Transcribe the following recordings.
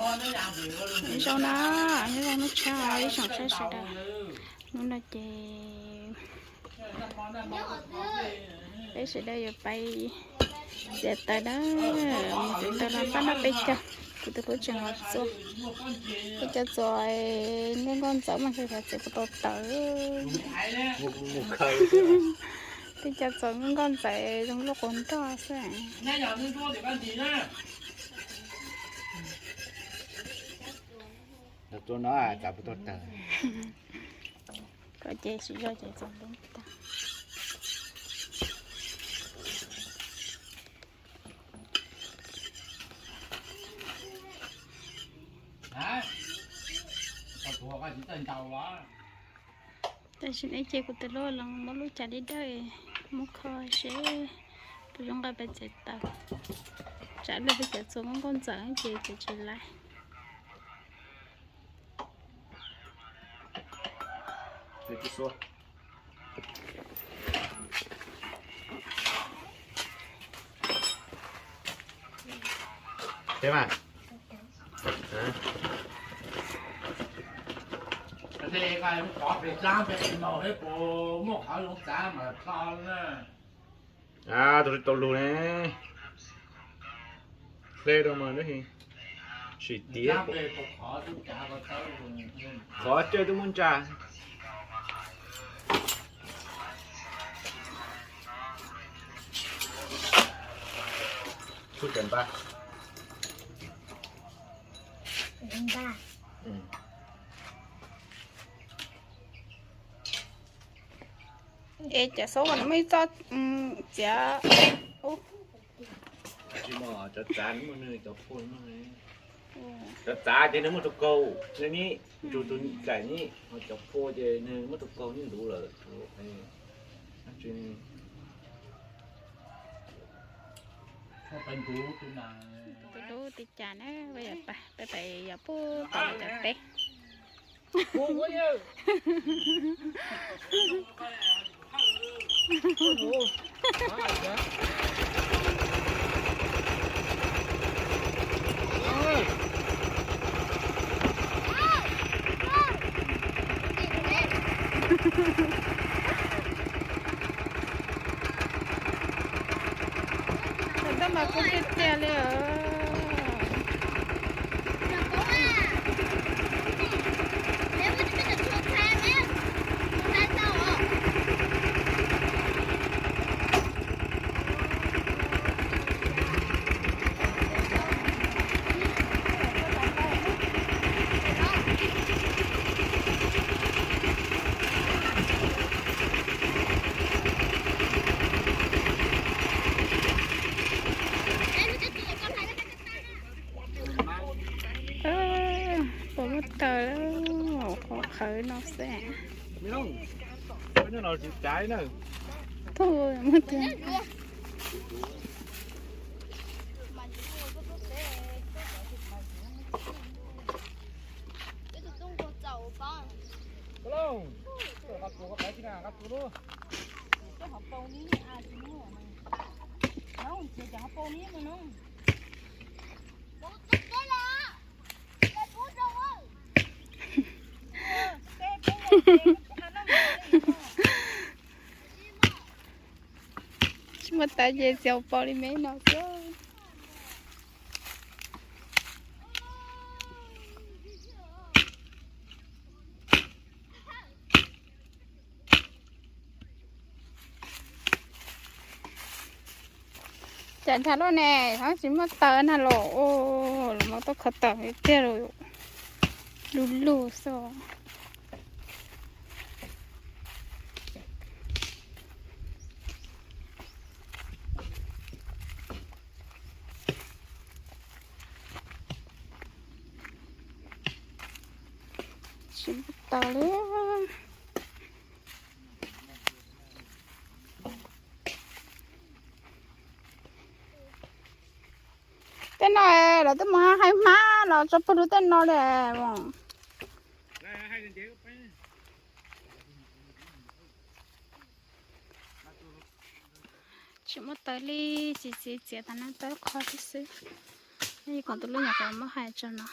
Nyob zoo na, nyob zoo hnub tshiab ib tsoom saib sawv daws. Hnub no ces peb sawv daws yuav pais txiav taws na, mus txiav taws los pab noj peb caug. Kuv tus hlub tseem los txua, peb caug txua nkauj nkauj ntxawm mas xyov txiav puas tau taws. Peb caug txua nkauj nkauj ntxawm zoo luaj quas nroj xwb. Txua no txiav puas tau taws. Koj ces siv zog ces txua ntev tag. Tam sim no ces kuv tus hlub los muab lub cas dib dawb muab kho seb puas zoo nqa pais txiav taws. Tsam ib pliag peb cov txua nkauj nkauj ntxawm ces txiav tsis laib. Tus tsis tau lug ne, hle rau mas sim tiav, qhov caij twb muab ntsa. Txhub cov npab. Es cov xaub muaj ib txoj txiav. Cov txav, cov txav ces nws muaj tus kaus ne, tus txaim ne, ho cov phua ces nws muaj tus kaus nyob ntuv lawm. Tus hlub ti cas na, peb pais yog pub tom cov teb. Tab mas kub tiag tiag li os. Puas muaj taws, qhov qhawv no xwb. Tub muaj tiag. Tsis muaj taws ces txiav paus li me no xwb. Cas ntsha luaj ne, tsis muaj taws na los, los mas tuaj kho taws tiag, lug lug xwb. Tsis muaj taws li. Tej no lawv twb mus hais hmab los tso pawg lug tej no li. Tsis muaj taws li, txiav txiav txiav tas no tau qho tib xwb. Koom tus lub nyuam qhuav muab hais tso no,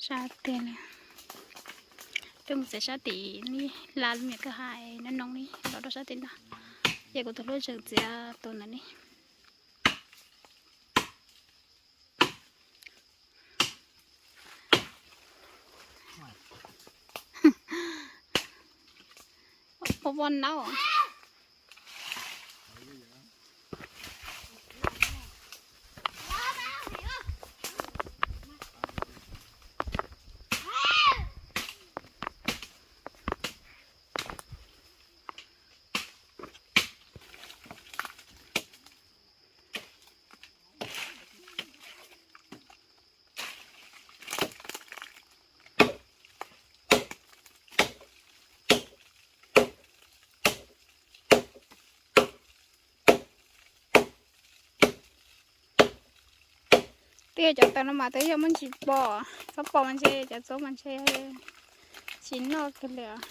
sab tiag li. Peb mus txev sab tim li hla lub nyuam kwj ha no noo li los rau sab tim ntag. Ces kuv tus hlub tseem txiav tus ntawd li. Ua ua nau. Twb yog cov taws no mas twb yog muaj ntsis pom, txhob pom mas ntshe cov txob mas ntshe tsis noj kiag li os.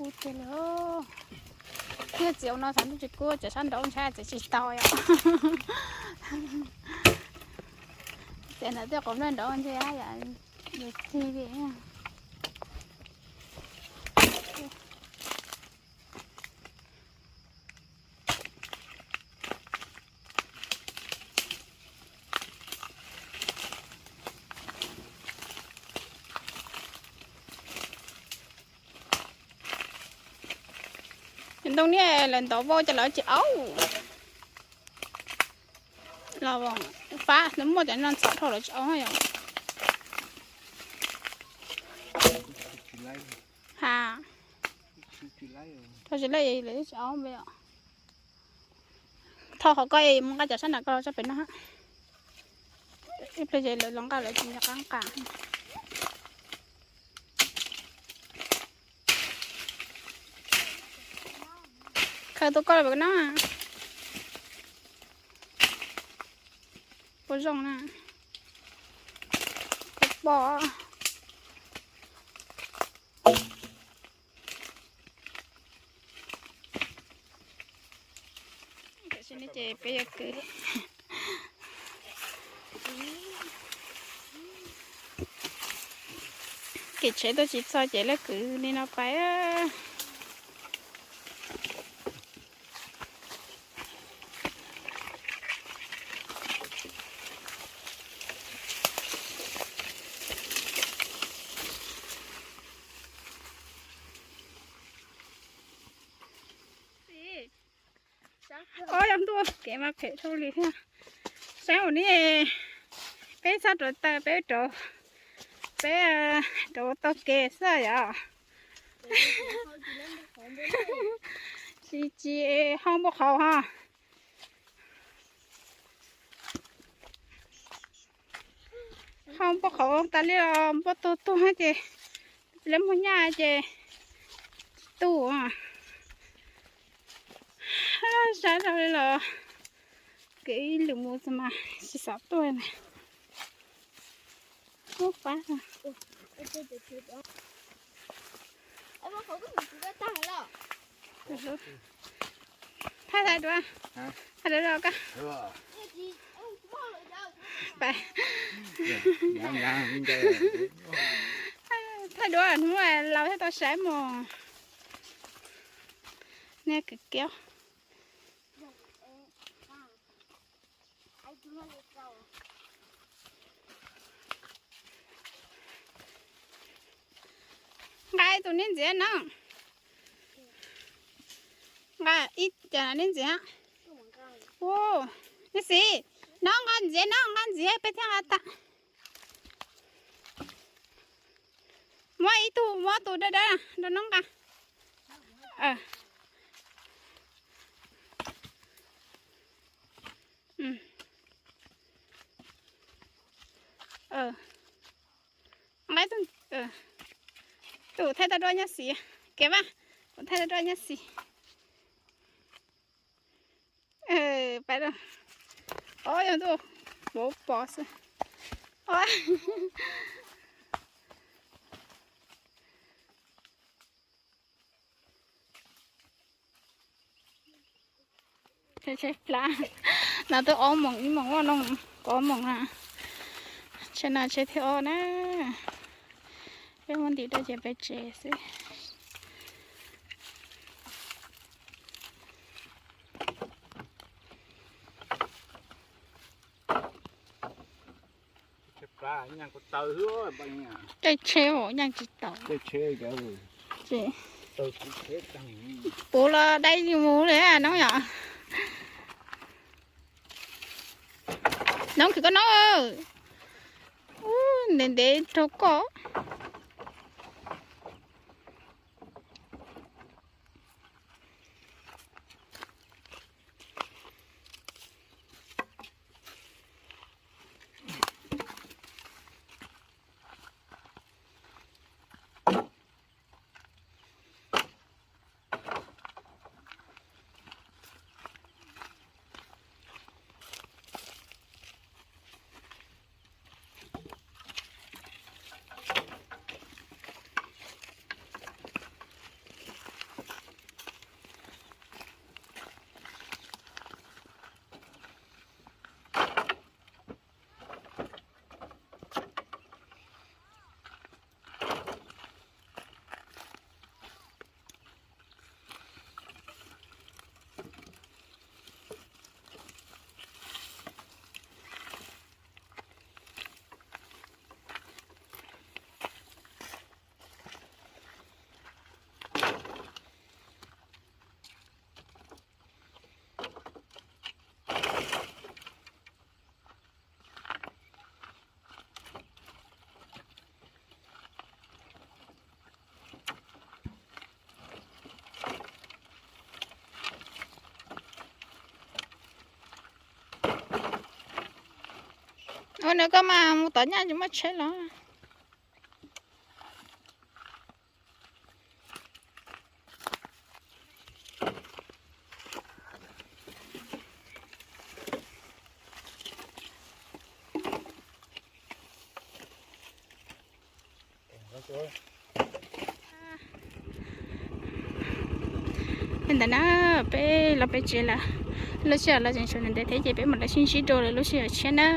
Ub, tiag li, thiaj txiav no xav ntuj tsis kub, tseem sab nraud ntshai txiav tsis tau yom. Txiav ntawm tej qhov nplej nraud ntshe yam yus tig li. Ntoo niag lawv ntov vau ces lawv tsis aub. Los fab muaj cov no ntxhov dhau lawv tsis aub yom. Ha, tsis laij lawv tsis aub npe os. Tho qhov ko es mus nqa cov sab nram ko los tso pem no. Ib pliag ces lawv los nqa lawv tsis nco qab nqa. Khaws tus ko los pem no. Puas zoo na? Kuv pom. Tam sim no ces peb yuav kwv. Kev tsheb tuaj tsis txog ces lawv kwv li no pais. Ob, yog ntuj kev mas phem dhau li thiab. Saib ua ni, peb txhob rauv taws, peb rauv, peb rauv tau kev xwb yom. Tsis, tsis hau npua qhauv ho. Hau npua qhauv tas li los npua tuag tuag ces lawv muag nyaj ces tsis tu. Saib dhau li los kev ib lwm mus mas tsis xav tuaj na. Ub, pab. Thaij, thaij duab, thaij duab rau koj. Thaij duab hnub laus thiaj tau saib mos. Nej kwv kiab. Nqa ib tug neb ntxiv no. Nqa ib co neb ntxiv. Ub, neb xiv, no nqa ntxiv, no nqa ntxiv peb thiaj nqa tag. Muab ib tug, muab tus dawb dawb rau neb nqa. Tus thaij tau duab nyob xis, kev vaj, tus thaij tau duab nyob xis. Pab, o yog ntuj, vov pov xwb. Tshaib plab. No twb ob moos ib moos ua no, kaum ob moos na. Tshaib no tshaib thib ob na. Peb muab ntim rau ces peb tsev xwb. Caij tsheb nyaaj tsis tau. Puv los dai mus li no yom. Noob, khwv koj noob. Ntev ntev rau koj. Ua no koj mas mus tom nyaj tsis muaj tsheb los. Li ntawd na, peb los peb tsev lawm. Lub sij hawm los tseem tshuav ntev thiab ces peb mam li sib ntsib dua lwm lub sij hawm tshiab na.